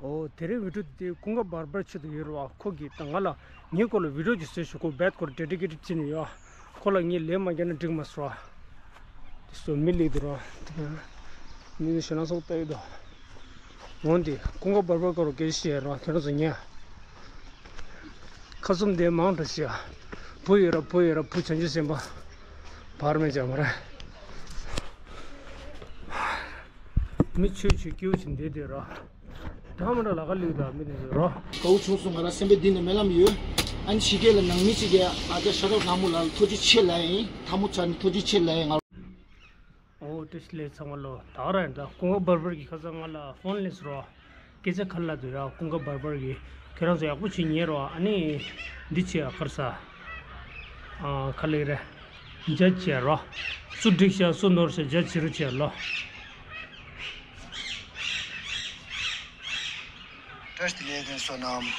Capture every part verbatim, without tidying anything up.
ཨོ། དེ་རིང་བི་ཌིའོ་དེ་ཀུན་དགའ་བར་པར་ཆེད་དུ་ཡོད་རེད་བ། ཁོ་གིས་ད་ང་ལ་ངའི་སྐོར་ལ་བི་ཌིའོ་ཅིག་བཟོས་ཤོག་ཁོ་རྦད་ཁོར་ཌེ་ཌི་ཀེ་ཊེཌ་བྱས་ནས་ཡོད། ཁོ་ལ་ངས་ལན་མ་བརྒྱབ་ན་འགྲིག་མ་སོང་བ། དེ་སོ་མི་ལེགས་འདུག་ར། དེ་ནས་མི་ནི་ཞེ་ན་སོགས་ལྟ་ཡི་འདུག་འོན་ཏེ་ཀུན་དགའ་བར་པར་སྐོར་སྐད་ཆ་བཤད་རོགས། ཁྱེད་རང་ཚོ་ཉན། ཁ་བཙུམ་དེ་མང་དྲགས་ཤག་བུ་ཡོད་ར། བུ་ཡོད་ར། བུ་བྱང་ཆུབ་སེམས་དཔའ་བར་མེད་ཅག་མ་ར། མི་ཆོས་ཆོས་སྐྱིད་པོ་ཞིག་འདེད་དེ་ར། ད་མ་འདྲ་ལ་ཁ་ལུས་ད་མི་ནི་ཡོད་ར། དགའ་བོ་བྱུང་སོང་། ང་རང་སེམས་པའི་གཏིང་ནས་སྨོན་ལམ་ཡོད། ཨ་ནི་ཕྱི་རྒྱལ་ལ་ནང་མི་གཅིག་གིས་ཨ་ཅག་ཤ་ཁྲག་ལྷ་མོ་ལགས་ལ་ཐུགས་རྗེ་ཆེ་ལབ་ཡིན། ཐལ་མོ་ཚར་ནས་ཐུགས་རྗེ་ཆེ་ལབ་ཡིན། ང་ཨོ། བཀྲ་ཤིས་བདེ་ལེགས་ཚང་མ་ལོ། ད་ག་རང་ཡིན་ད། ཀུན་དགའ་བར་པར་གྱིས་ཁ་སང་ང་ལ་ཕོན་སླེབས་སོང་ར། སྐད་ཆ་ག་རེ་ལབ་འདུག་ཡ། ཀུན་དགའ་བར་པར་གྱིས་ཁྱེད་རང་ཚོ་ཡག་པོ་བྱེད་ཉན་རོགས། ཨ་ནི་འདི་བྱེད་ཡ། ག་རེ་ཟ། ཨ། ག་རེ་རེད། ཇ་བྱེད་ཡ་རོགས། སུ་འགྲིག་ཤག་སུ་ནོར་ཤག་ཇ་བྱེད་རོགས་བྱེད་ཡ་ལོ། བཀྲ་ཤིས་བདེ་ལེགས། བསོད་ནམས།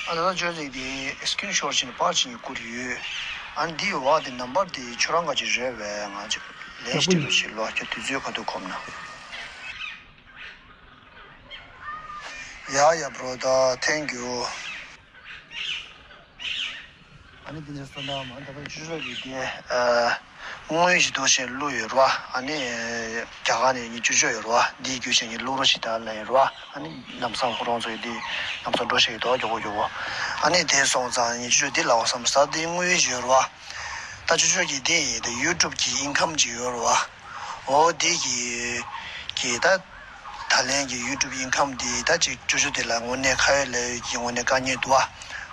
ཨ་ད་ལྟ་ཅོ་ཅིག་དེ་སི་ཀི་རིན་ཤོཊ་བྱས་ནས་པར་བྱས་ནས་བསྐུར་ཡོད། ཨ་འདི་ཡོད་བ། དེ་ནམ་བར་དེ་ཁྱོད་རང་ག་ཅིག་རེད་བས། ང་ཅིག་ལན་སྤྲད་རོགས་བྱེད་ལོ། ཁྱོད་དུས་ཚོད་ག་དུས་ཁོམ་ན། ཡ་ཡ་བྷོ་རོ་ད། ཐེང་ཀིའུ། ཨ་ནི་འདི་འདྲ་སོང་ཙང་མ་ད་ལྟ་ཅོ་ཅོ་གི་དེ་ཨ་དངོས་ཡོད་ཞིག་འདུག་བྱས་བླུགས་ཡོད་རེད་བ། ཨ་ནི་རྒྱ་གར་ནས་ངའི་ཅོ་ཅོ་ཡོད་རེད་བ། འདིའི་རྒྱུ་བྱས་ངས་བླུགས་རོགས་ཞེས་ད་ལབ་ཡོད་རེད་བ། ཨ་ནི་ལམ་སང་ཁོ་རང་ཚོ་ཡི་དེ་ལམ་སང་འགྲོ་བྱས་ཡོད་དོ། མགྱོགས་པོ་མགྱོགས་པོ། ཨ་ནི་དེ་སོང་ཙང་ངའི་ཅོ་ཅོ་འདི་ལབ་བསམ་ས། འདི་དངོས་ཡོད་ཞིག་ཡོད་རེད་བ། ད་ཅོ་ཅོ་གི་དེ་ཡི་དེ་ཡུ་ཊུབ་གི་ཨིན་ཁམ་ཅིག་ཡོད་རེད་བ། འོ་དེ་གི་གི་ད། ད་ལན་གྱི་ཡུ་ཊུབ་ཨིན་ཁམ་འདི་ད་ཅིག་ཅོ་ཅོ་དེ་ལ་དངོས་གནས་ཁ་ཡོད་ལག་ཡོད་ཀྱི་དངོས་གནས་དཀའ་ངལ་འདུག་བ།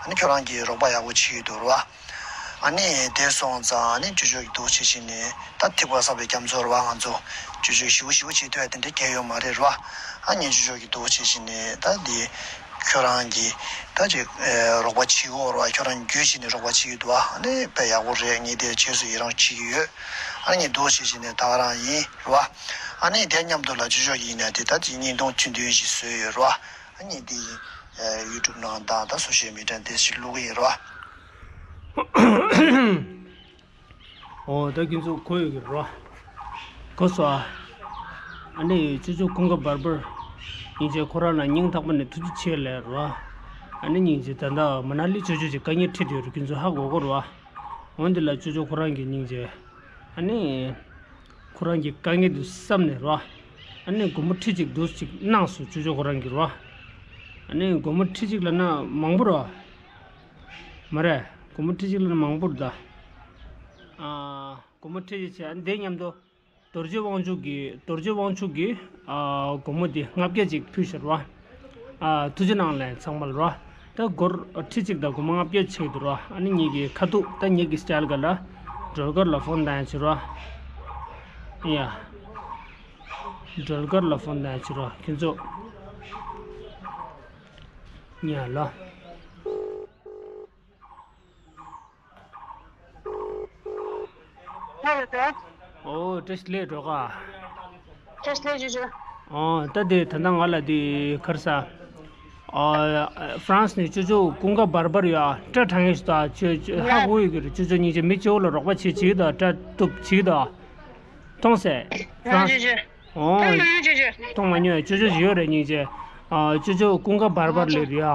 ཨ་ནི་ཁྱོད་རང་གིས་རོགས་པ་ཡག་པོ་བྱེད་ཀྱི་འདུག་ར། ཨ་ནི་དེ་སོང་ཙང་ཨ་ནི་ཅོ་ཅོ་གི་འདུག་བྱེད་བཞིན་ནས་ད་ཐིགས་པ་བསགས་པའི་རྒྱ་མཚོ་ར་བ། ང་ཚོ་ཅོ་ཅོ་ཞི་བོ་ཞི་བོ་བྱེད་ཐུབ་ཡ་དེ་འདྲ་གལ་ཡོད་མ་རེད་ར། ཨ་ནི་ཅོ་ཅོ་གི་འདུག་བྱེད་བཞིན་ནས་ད་འདི་ཁྱོད་རང་གིས་ད་ཅིག་ཨེ་རོགས་པ་བྱེད་ཀྱི་ཡོད་ར་བ། ཁྱོད་རང་རྒྱུས་བྱས་ནས་རོགས་པ་བྱེད་ཀྱི་འདུག་བ། ཨ་ནི་དཔེ་ཡག་པོ་རེད། ངས་དེར་རྗེས་སུ་ཡི་རང་བྱེད་ཀྱི་ཡོད། ཨ་ནི་འདུག་བྱེད་བཞིན་ནས་ད་ག་རང་ཡིན་རེད་བ། ཨ་ནི་དེ་མཉམ་དུ་ལ་ཅོ་ཅོ་ཡིན་ན་དེ་ད་ཅིག་བརྙན་ཐུང་ཐུང་ཐུང་ཞིག་བཟོས་ཡོད་རེད་བ། ཨ་ནི་དེ་ཡིན་ཡུ་ཊུབ་ནང་དང་ད་སོ་ཤལ་མི་ཌི་ཡ་དེ་ཞིག་བླུག་གི་ཡིན་རེད་བ། འོ་ད་ཁྱེད་ཚོ་གོ་ཡོད་ཀྱི་རེད་བ། གོ་སོང་ཨ། ཨ་ནི་ཅོ་ཅོ་ཀུན་དགའ་བར་པར་སྙིང་རྗེ། ཁོ་རང་ལ་སྙིང་ཐག་པ་ནས་ཐུགས་རྗེ་ཆེ་ལབ་རེད་བ། ཨ་ནི་སྙིང་རྗེ། ད་ལྟ་མ་ན་ལི་ཅོ་ཅོ་ཅིག་དཀའ་ངལ་འཕྲད་དུ་ཡོད་རེད། ཁྱེད་ཚོ་ཧ་གོ་གོ་རེད་བ། འོན་ཏེ་ལ་ཅོ་ཅོ་ཁོ་རང་གི་སྙིང་རྗེ། ཨ་ནི་ཁོ་རང་གི་དཀའ་ངལ་དེ་བསམ་ནས་རོ། ཨ་ནི་སྒོར་མོ་ཁྲི་གཅིག་འདུག་ཅིག་གནང་སོང་ཅོ་ཅོ་ཁོ་རང་གི་རོ། ཨ་ནི་སྒོར་མོ་ཁྲི་གཅིག་ལབ་ན་མང་པོ་རོ། མ་རེད། སྒོར་མོ་ཁྲི་གཅིག་ལབ་ན་མང་པོ་རེད་ད། ཨ། སྒོར་མོ་ཁྲི་གཅིག་བྱས། ཨ་ནི་དེ་མཉམ་དུ། རྡོ་རྗེ་དབང་ཕྱུག་གིས། རྡོ་རྗེ་དབང་ཕྱུག་གིས། ཨ། སྒོར་མོ་དེ་ལྔ་བརྒྱ་ཅིག་ཕུལ་ཤག་ར། ཨ། ཐུགས་རྗེ་གནང་ལན་ཚང་མ་ལ་ར། ད་སྒོར་ཁྲི་གཅིག་དང་སྒོར་མོ་ལྔ་བརྒྱ་ཆགས་འདུག་ར། ཨ་ནི་ངེད་ཀྱི་ཁ་ཐུག་ད་ངེད་ཀྱི་སི་ཊལ་ག་ལ་སྒྲོལ་དཀར་ལ་ཕོན་བཏང་ཡ་བྱེད་ར། ཡ། སྒྲོལ་དཀར་ལ་ཕོན་བཏང་ཡ་བྱེད་ར། ཁྱེད་ཚོ་ཉན་ལ། ཧ་ལོ་ཏོ། ཨོ། བཀྲ་ཤིས་བདེ་ལེགས་སྒྲོལ་དཀར། བཀྲ་ཤིས་བདེ་ལེགས་ཅོ་ཅོ། ཨོ། ད་དེ་ད་ལྟ་ང་ལ་དེ་ག་རེ་ཟ། ཨ། ཧྥ་རན་སི་ནས་ཅོ་ཅོ་ཀུན་དགའ་བར་པར་ཡ་སྐྲ་དྲང་ཡས་ཤིག་ད། ཅོ་ཅོ་ཧ་གོ་ཡོད་ཀྱི་རེད། ཅོ་ཅོ་སྙིང་རྗེ། མི་སྐྱོ་བོ་ལ་རོགས་པ་བྱེད་བྱེད་ད། སྐྲ་གཏུབ་བྱེད་ད། མཐོང་སེ། ཡང་ཅོ་ཅོ། ཨོ། མཐོང་མ་མྱོང་ཅོ་ཅོ། མཐོང་མ་མྱོང་། ཅོ་ཅོ་ཞིག་ཡོད་རེད་སྙིང་རྗེ། ཨ། ཅོ་ཅོ་ཀུན་དགའ་བར་པར་ལབ་རེད་ཡ།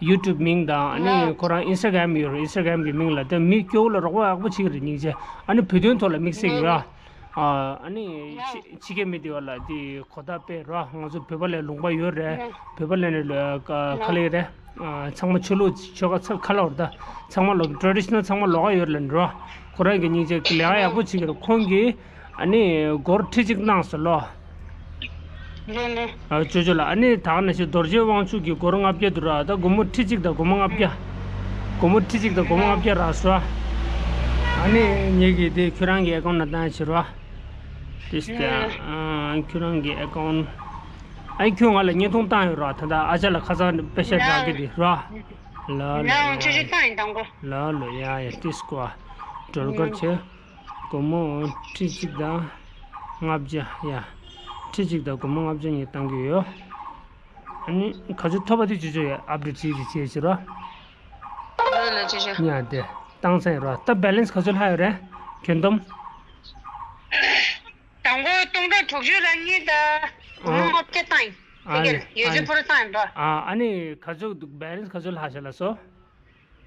ཡུ་ཊུབ་མིང་དང་ཨ་ནི་ཁོ་རང་ཨིན་སི་ཊ་གྷ་རམ་ཡོད་རེད། ཨིན་སི་ཊ་གྷ་རམ་གི་མིང་ལ། དེ་མི་སྐྱོ་བོ་ལ་རོགས་པ་ཡག་པོ་བྱེད་ཀྱི་རེད་སྙིང་རྗེ། ཨ་ནི་བོད་དོན་ཐོག་ལ་དམིགས་བསལ་གྱི་ཡ། ཨ། ཨ་ནི་ཕྱི་ཕྱི་རྒྱལ་མི་དེ་བ་ལ་དེ་གོ་བརྡ་སྤེལ་རོགས། ང་ཚོ་བོད་པ་ལ་ལུང་པ་ཡོད་རེད། བོད་པ་ལ་ནི་ལོ་ག་ལེ་རེད། ཚང་མ་ཆོས་ལུགས་ཆོལ་ཁ་ཚ་ག་ལ་བར་ད་ཚང་མ་ལོ་ཊེ་རེ་ཌི་ཤི་ནལ་ཚང་མ་ལོགས་ཀ་ཡོད་ལ་འགྲོ། ཁོ་རང་གི་སྙིང་རྗེ་ལས་ཀ་ཡག་པོ་བྱེད་ཀྱི་རེད། ཁོང་གིས་ཨ་ནི་སྒོར་ཁྲི་གཅིག་གནང་སོང་ལོ། ལོ་ལོ། ཨ། ཅོ་ཅོ་ལ། ཨ་ནི་ད་ག་ནང་བཞིན་རྡོ་རྗེ་དབང་ཕྱུག་གིས་སྒོར་ལྔ་བརྒྱ་འདུག་ར། ད་སྒོར་མོ་ཁྲི་གཅིག་དང་སྒོར་མོ་ལྔ་བརྒྱ། སྒོར་མོ་ཁྲི་གཅིག་དང་སྒོར་མོ་ལྔ་བརྒྱ་རག་སོང་། ཨ་ནི་ངེད་ཀྱིས་དེ་ཁྱོད་རང་གི་ཨེ་ཀའུན་ཊི་ནང་བཏང་བྱེད་རོགས། དེ་སྟེ། ཨ། ཁྱོད་རང་གི་ཨེ་ཀའུན་ཊི། ཨ། ཁྱོད་ང་ལ་བརྙན་ཐུང་བཏང་ཡོད་ར། ད་ལྟ་ཨ་ཅག་ལ་ཁ་སང་པེ་ཤ་རག་གི་དེ་ར། ལ་ལ། ཡང་ཅོ་ཅོ་བཏང་ཡིན་དང་པོ། ལ་ལ། ཡ་ཡ། ཏིས་ཀོ། སྒྲོལ་དཀར་ཆེ། སྒོར་མོ་ཁྲི་གཅིག་དང་ལྔ་བརྒྱ་ཡ། ཁྲི་གཅིག་དང་སྒོར་མོ་ལྔ་བརྒྱ་གཉིས་བཏང་གི་ཡོད། ཨ་ནི་ག་ཚོད་ཐོབ་པ་དེ་ཅོ་ཅོ་ཡ་ཨབ་ཌེ་ཊི་བྱེད་ཀྱི་བྱེད་ཀྱི་ར། ལ་ལ་ཅོ་ཅོ། ཡ་དེ་བཏང་ཚར་ཡིན་ར། ད་བེ་ལེན་སི་ག་ཚོད་ལྷག་ཡོད་རེད། ཁྱོན་བསྡོམས། དང་པོ་སྟོང་ཕྲག་དྲུག་ཅུ་ར་གཉིས་དང་སྒོར་མོ་ལྔ་བརྒྱ་བཏང་ཡིན། ཨ་ལེ། ཡོད་ཚད་ཕུ་རུ་བཏང་ཡིན་པ། ཨ་ཨ་ནི་ག་ཚོད་འདུག་བེ་ལན་སི་ག་ཚོད་ལྷག་བཞག་ལ་སོ།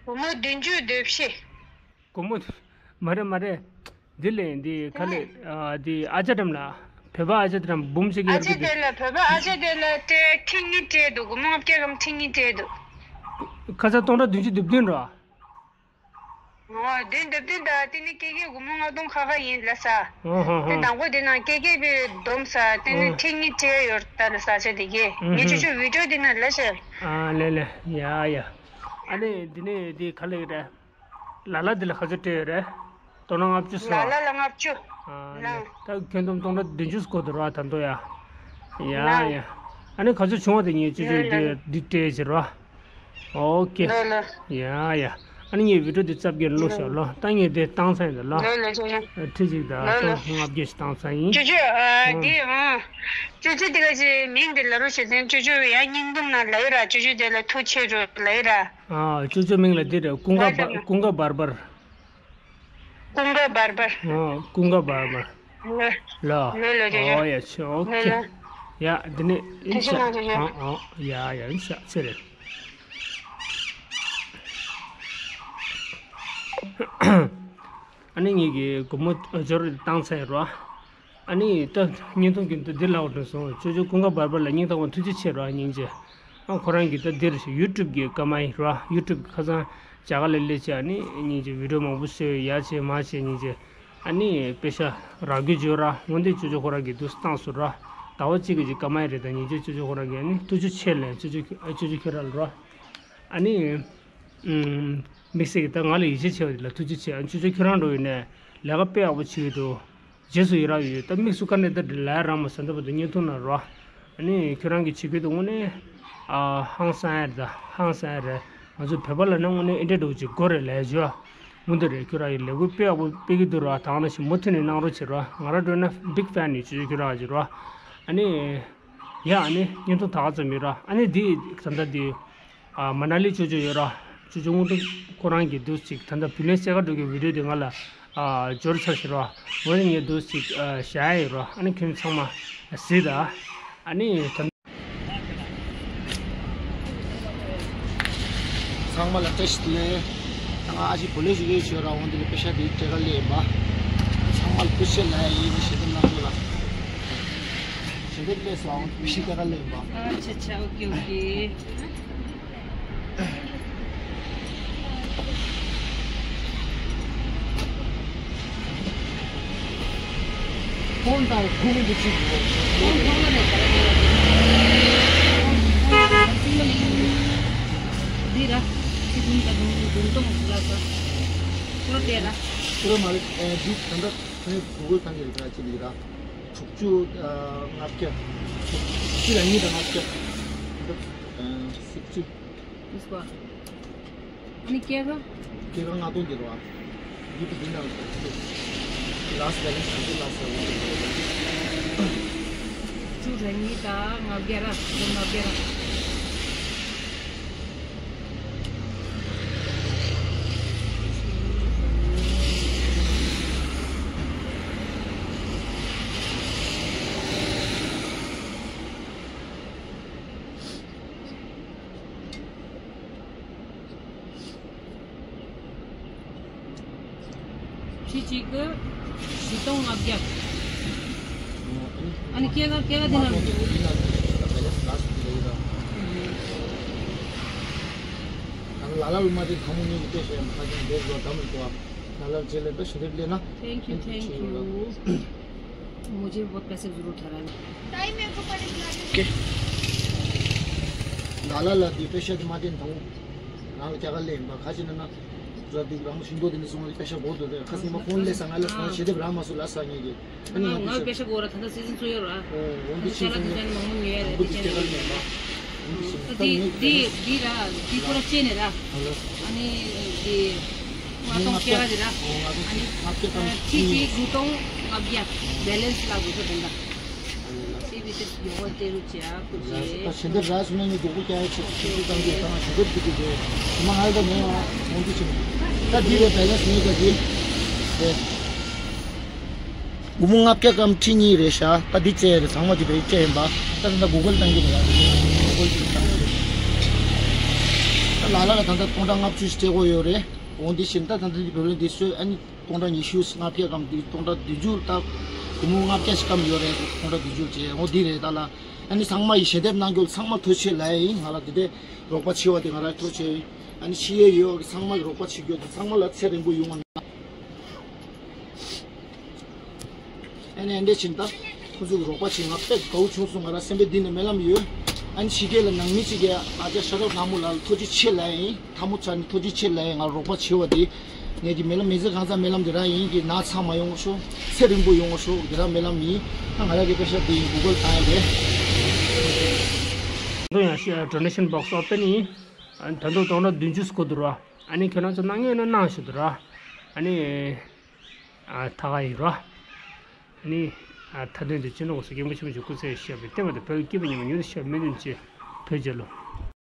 སྒོར་མོ་བདུན་ཅུ་དོན་བཞི། སྒོར་མོ། མ་རེད་མ་རེད། འདི་ལས་འདི་ག་ལས་ཨ་འདི་ཨ་ཅག་འགྲམ་ལ། བོད་པ་ཨ་ཅག་འགྲམ་འབུམ་ཞིག་ཨ་ཡོད་ཅག་གི་དེ། དེ་ལ་བོད་པ་ཨ་ཅག་དེ་ལ་སྤྲད་ཁྲི་གཉིས་སྤྲད་འདུག་སྒོར་མོ་ལྔ་བརྒྱ་གམ་ཁྲི་གཉིས་སྤྲད་འདུག་ཁ་ཚ་སྟོང་ཕྲག་བདུན་ཅུ་དོན་བདུན་རོ། ཨོ་དེ་འདབ་ལྡན་ད་དེ་ནི་ཀེ་ཀེ་སྒོར་མོ་ལྔ་སྟོང་ཁ་ཁ་ཡིན་ལ་ས། ཨོ་ཧོ་ཧོ། དེ་དང་པོ་དེ་ནང་ཀེ་ཀེ་པའི་སྡོམ་ས་དེ་ནི་ཨོ། ཁྲི་གཉིས་སྤྲད་ཡོད་ད་ལ་ས་ཆ་དེ་གས་ཨུ་ངས་ཧུ། ཅོ་ཅོ་བི་ཌིའོ་དེ་ན་ལ་ཤེས། ཨ་ལེ་ལེ། ཡ་ཡ། ཨ་ནི་འདི་ནི་འདི་ག་ལེ་རེད། ལ་ལ་འདི་ལ་ག་ཚོད་སྤྲད་ཡོད་རེད། སྟོང་ཕྲག་ལྔ་བཅུ་ལ་ལ་ལ་ལྔ་བཅུ། ཨ་ལ། ད་ཁྱོན་བསྡོམས་སྟོང་ཕྲག་བདུན་ཅུ་སྐོར་དུ་རོ་ད་འདོ་ཡ། ཡ་ཡ། ཨ་ནི་ག་ཚོད་བྱུང་བ་དེ་ངས་ཅོ་ཅོ་ལ་ལ། འདི་འདི་སྤྲད་ཟེར་རོ། ཨོ་ཀེ། ལ་ལ། ཡ་ཡ། ཨ་ནི་ངས་བི་ཌིའོ་འདི་ཙབ་ཀྱི་ལོ་ཤོར་ལོ་ད་ངས་དེ་བཏང་ཚར་ཡིན་ད་ལོ། ལ་ལ་ཅོ་ཅོ། ཁྲི་གཅིག་དང་ལ་ལ། སྟོང་ལྔ་བརྒྱ་ཞིག་བཏང་ཚར་ཡིན། ཅོ་ཅོ་ཨ་འདི་ཨ། ཅོ་ཅོ་འདི་ག་ཅི་མིང་འདི་ལ་རོ་ཞེས་ཟེར་ཅོ་ཅོ་ཡ་སྙིང་དུམ་ན་ལ་ཡོད་ར་ཅོ་ཅོ་དེ་ལ་ཐུགས་ཆེ་རུ་ལ་ཡོད་ར། ཨ་ཅོ་ཅོ་མིང་ལ་འདི་རེད། ཀུན་དགའ་བ་ཀུན་དགའ་བར་བར། ཀུན་དགའ་བར་བར། ཨ་ཀུན་དགའ་བར་བར། ལ་ལ་ལ་ལ་ལ་ལ། ཨོ་ཡ་ཆེ་ཨོ་ལ་ཀེ། ལ། ཡ་འདི་ནི་ཨིན་ཤ། ཨ་ཨོ་ཡ་ཡ་ཨིན་ཤ་ཆེ་རེད། ཨ་ནི་ངེད་ཀྱི་སྒོར་མོ་འབྱོར་བཏང་ཚར་རོ། ཨ་ནི་ད་བརྙན་ཐུང་གི་འདི་འདི་ལའོ་འགྲོ་སོང་ཅོ་ཅོ་ཀུན་དགའ་བར་བར་ལ་སྙིང་ཐག་པ་ཐུགས་རྗེ་ཆེ་རོ་སྙིང་རྗེ། ཨ་ཁོ་རང་གི་ད་འདིར་ཡུ་ཊུབ་གི་སྐར་མ་ཡིན་རོ་ཡུ་ཊུབ་གི་ཁ་སང་རྒྱ་གར་ལ་སླེབས་བྱས་ཨ་ནི་སྙིང་རྗེ་བི་ཌིའོ་མང་པོ་བཟོས་ཡ་བྱས་མ་བྱས་སྙིང་རྗེ། ཨ་ནི་པེ་ཤ་རག་རྒྱུ་བརྗོད་ར་འོན་ཏེ་ཅོ་ཅོ་ཁོ་རང་གི་འདུག་བཏང་སོང་ར། ཟླ་བ་གཅིག་གི་ཅིག་སྐར་མ་ཡིན་རེད་ད་སྙིང་རྗེ་ཅོ་ཅོ་ཁོ་རང་གི་ཨ་ནི་ཐུགས་རྗེ་ཆེ་ལན་ཅོ་ཅོ་ཅོ་ཅོ་ཁྱོད་རང་ལ་རོ། ཨ་ནི། དམིགས་བསལ་གྱི་ད་ང་ལ་ཡིད་ཆེས་ཆེ་བ་དེ་ལ་ཐུགས་རྗེ་ཆེ། ཨ་ཅོ་ཅོ་ཁྱོད་རང་འགྲོ་ཡོད་ནས་ལས་ཀ་དཔེ་ཡག་པོ་བྱེད་ཀྱི་འདུག་རྗེས་སུ་ཡི་རང་ཡོད་ད་དམིགས་སུ་བཀར་ནས་ད་འདི་ལ་རང་མ་ཟ་འདྲ་བ་དུ་བརྙན་ཐུང་ན་རོ། ཨ་ནི་ཁྱོད་རང་གི་བྱེད་ཀྱི་འདུག་དངོས་གནས། ཨ་ཧང་སང་ཡ་རེད་ད་ཧང་སང་ཡ་རེད། ང་ཚོ་བོད་པ་ལ་ནི་དངོས་གནས་ཨེ་འདྲ་འགྲོ་གི་ཅིག་དགོས་རེད་ལས་བྱོས། མུ་མཐུད་རེད་ཁྱོད་རང་ཡི་ལས་འགུལ་དཔེ་ཡག་པོ་སྤེལ་གྱི་འདུག་ར་ད་ང་ནང་བཞིན་མུ་མཐུད་ནས་གནང་རོགས་བྱེད་རོགས་ང་རང་འགྲོ་ན་big fan་ནི་ཅོ་ཅོ་ཁྱོད་རང་བྱེད་རོགས། ཨ་ནི། ཡ་ཨ་ནི་བརྙན་ཐུང་ད་ག་ཙམ་ཡོད་ར་ཨ་ནི་འདི་ད་ལྟ་འདི། ཨ་མ་ན་ལི་ཅོ་ཅོ་ཡོད་ར། ཅོ་ཅོ་སྔོན་འགྲོ་ཁོ་རང་གི་འདུག་ཅིག་ད་ལྟ་བུ་ལོན་སེ་ག་འགྲོ་གི་བི་ཌིའོ་འདི་ང་ལ་ཨ་འབྱོར་ཚར་ཤི་ར། འོ་ནི་ངས་འདུག་ཅིག་ཨ་བཞག་ཡོད་ར་ཨ་ནི་ཁྱོད་ཚང་མ་གཟིགས་ད། ཨ་ནི་ད། ཚང་མ་ལ་བཀྲ་ཤིས་བདེ་ལེགས། ད་ང་ཨ་ཅེ་བུ་ལོན་ཞིག་ཡོད་ཆོད་ར་འོང་དེ་ལ་པེ་ཤ་དེ་སྐྱེལ་ག་སླེབས་ཡིན་པ། ཚང་མ་ལ་བཀྲ་ཤིས་ལ་ཡིན་ཞེ་དྲག་ནང་དུ་ལ། ཞེ་དྲག་སླེབས་སོང་པེ་ཤ་སྐྱེལ་ག་སླེབས་ཡིན་པ། ཨ་ཆ་ཆ་ཨོ་ཀེ་ཨོ་ཀེ། ཕོན་དང་གུ་མི་འདུག་ཅིག་ཕོན་ཕོན་ལ་རེད་ད་ར་འདི་ར་ཅི་ཀུན་ད་དུང་དུང་ཏོང་ལ་ས་ཁོ་ར་དེ་ར་ཁོ་ར་མ་རེད་ཨེ་འདི་ད་ལྟ་ཁོའི་གུ་གུལ་བཏང་གི་རེད་ད་ཅི་འདི་ར་དྲུག་ཅུ་ལྔ་བརྒྱ་དྲུག་ཅུ་ལ་གཉིས་དང་ལྔ་བརྒྱ་ད་ལྟ་སུག་ཅུ། ཨ་ནི་སྐྱེད་ཀ་སྐྱེད་ཀ་ལྔ་སྟོང་འདི་རེད་བ། འདི་དེ་འདི་ནང་ལ་ལཱསི་བེ་ལེན་སི་ག་ཚོད་ལགས་ཟེར་བ། བཅུ་དང་གཉིས་དང་ལྔ་བརྒྱ་ར་ལྔ་བརྒྱ་ར། ཁྲི་གཅིག་གི་བཞི་སྟོང་ལྔ་བརྒྱ། ཨ་ནི་སྐྱེད་ཀ་སྐྱེད་ཀ་དེ་ན། ལ་ལ་ལ་མ་དེ་གང་མོ་ཉིད་ཀྱི་དཔེ་བཤད་མ་ཁ་ཅན་འདས་རོ་དམ་རུ་བ། ལ་ལ་རྗེས་ལས་འདི་ཞུ་དེབ་ལས་ན། Thank you, thank you. मुझे बहुत पैसे की जरूरत है। ལ་ལ་ལ་དེ་པེ་ཤ་དེ་མ་དེ་འདང་། རང་ལ་རྒྱ་གར་ལས་ཡིན་པ་ཁ་ཅིག་ན་ན། ར་དེ་རང་ཤིང་ཏོག་དེ་ནི་སོང་བ་པེ་ཤ་བོ་དོ་དེ་ཁ་སིང་མ་ཕོན་ལས་ས་ང་ལ་སོང་བ་ཞེ་དེབ་རང་མ་སུ་ལ་ས་ངེས་ཀྱི། ཨ་ནི་ང་ང་པེ་ཤ་གོ་ར་ད་ད་སི་ཛིན་ཚོ་ཡོད་ར། འོ་འདི་ཆིན་ཚོ་ཡོད། མང་མོ་མི་ཡ་རེད་དེ་ཅན་ལ། འདི་འདི་འདི་ར་འདི་ཁོ་ར་ཅེ་ནེ་ར། ཨ་ནི་འདི་ང་ཏོང་སྐྱེ་བ་འདི་ར། ཨ་ནི་ཁྱི་ཁྱི་དགུ་སྟོང་ལྔ་བརྒྱ་བེ་ལེན་སི་ལ་དགོས་ས་དེ་འདྲ། སི་བི་སི་ཡོང་བ་སྟེར་རུ་བྱ་ཁུ་ཆེ། ད་ཞེ་འདེབས་ར་སུ་ན་ནི་སྡུག་པོ་སྐྱ་ཡ་ཆེ་ཆེ་ཆེ་བཏང་རྒྱུ་དང་ཞེ་འདེབས་སྡུག་གི་རེད། མ་ཧར་ད་མེད་བ་མོ་འདི་ཆེ་ནི། ད་འདི་རེད་བེ་ལེན་སི་མེད་ཀ་འདི་རེད། སྒོར་མོ་ལྔ་བརྒྱ་གམ་ཁྲི་གཉིས་རེད་ཤག་ད་འདི་བཙལ་ཡ་རེད། ཚང་མ་འདི་བེད་སྤྱད་ཡིན་པ། ད་ད་ལྟ་གུ་གལ་བཏང་གི་རེད་ཡ། གུ་གལ་གྱིས་བཏང་གི་རེད། ད་ལ་ལ་ལ་ད་ལྟ་སྟོང་ཕྲག་ལྔ་བཅུ་ཞིག་སྤྲད་དགོས་ཡོད་རེད། འོ་འདི་བཞིན་ད་ད་ལྟ་འདི་བེད་ལོན་འདི་སོས་ཨ་ནི་སྟོང་ཕྲག་ཉི་ཤུ་ལྔ་བརྒྱ་གམ་འདི་སྟོང་ཕྲག་བདུན་ཅུ། ད་སྒོར་མོ་ལྔ་བརྒྱ་ཞིག་སྐམ་ཡོད་རེད། སྟོང་ཕྲག་བདུན་ཅུ་བྱས། འོ་འདི་རེད། ད་ལ་ཨ་ནི་ཚང་མ་ཡི་ཞལ་འདེབས་གནང་རྒྱུ་ཚང་མ་ཐུགས་རྗེ་ཆེ་ལབ་ཡ་ཡིན། ང་ལ་འདི་འདྲའི་རོགས་པ་བྱས་པ་དེ་ང་རང་ཐུགས་རྗེ་ཆེ། ཨ་ནི་ཤི་ཡས་ཡོད་ཚང་མ་གི་རོགས་པ་བྱེད་རྒྱུ་དེ་ཚང་མ་ལ་ཚེ་རིང་པོ་ཡོང་བ་གནང་། ཨ་ནི་ཨ་འདྲས་ཕྱིན་ད་ཁོང་ཚོས་རོགས་པ་བྱེད་ང་དཔེ་དགའ་བོ་བྱུང་སོང་། ང་རང་སེམས་པའི་གཏིང་ནས་སྨོན་ལམ་ཡོད། ཨ་ནི་ཕྱི་རྒྱལ་ལ་ནང་མི་གཅིག་གིས་ཨ་ཅག་ཤ་རོགས་ལྷ་མོ་ལགས་ལ་ཐུགས་རྗེ་ཆེ་ལབ་ཡིན། ཐལ་མོ་སྦྱར་ནས་ཐུགས་རྗེ་ཆེ་ལབ་ཡིན། ང་རོགས་པ་བྱེད་པ་དེ་ངེད་ཀྱི་སྨོན་ལམ་མི་ཚེ་གང་ཚང་སྨོན་ལམ་དེ་རང་ཡིན་གྱི། ན་ཚ་མ་ཡོང་བ་ཤོག་ཚེ་རིང་པོ་ཡོང་བ་ཤོག་དེ་རང་སྨོན་ལམ་ཡིན། ཨ་ང་རང་གི་པེ་ཤ་དེ་ཡིན། གུ་གལ་བཏང་ཡ་རེད། ད་ཡང་ཤི་donation box open ཡིན། ཨ་ནི་ད་དུང་སྟོང་ཕྲག་བདུན་ཅུ་སྐོར་འདུག་ར། ཨ་ནི་ཁྱེད་རང་ཚོ་གནང་ངེས་ན་གནང་ཞུ་འདུག་ར། ཨ་ནི་ཨ་ད་ག་ཡིན་ར། ཨ་ནི་ཨ་ད་དོན་དུ་སྤྱི་ནོར་གོང་ས་སྐྱབས་མགོན་ཆེན་པོ་མཆོག་སྐུ་ཚེ་ཞབས་པད་བརྟན་པ་དང་། བོད་ཀྱི་སྐྱིད་པ་ཉམས་པ་མྱུར་དུ་ཤར་བའི་སྨོན་འདུན་བཅས། བོད་རྒྱལ་ལོ།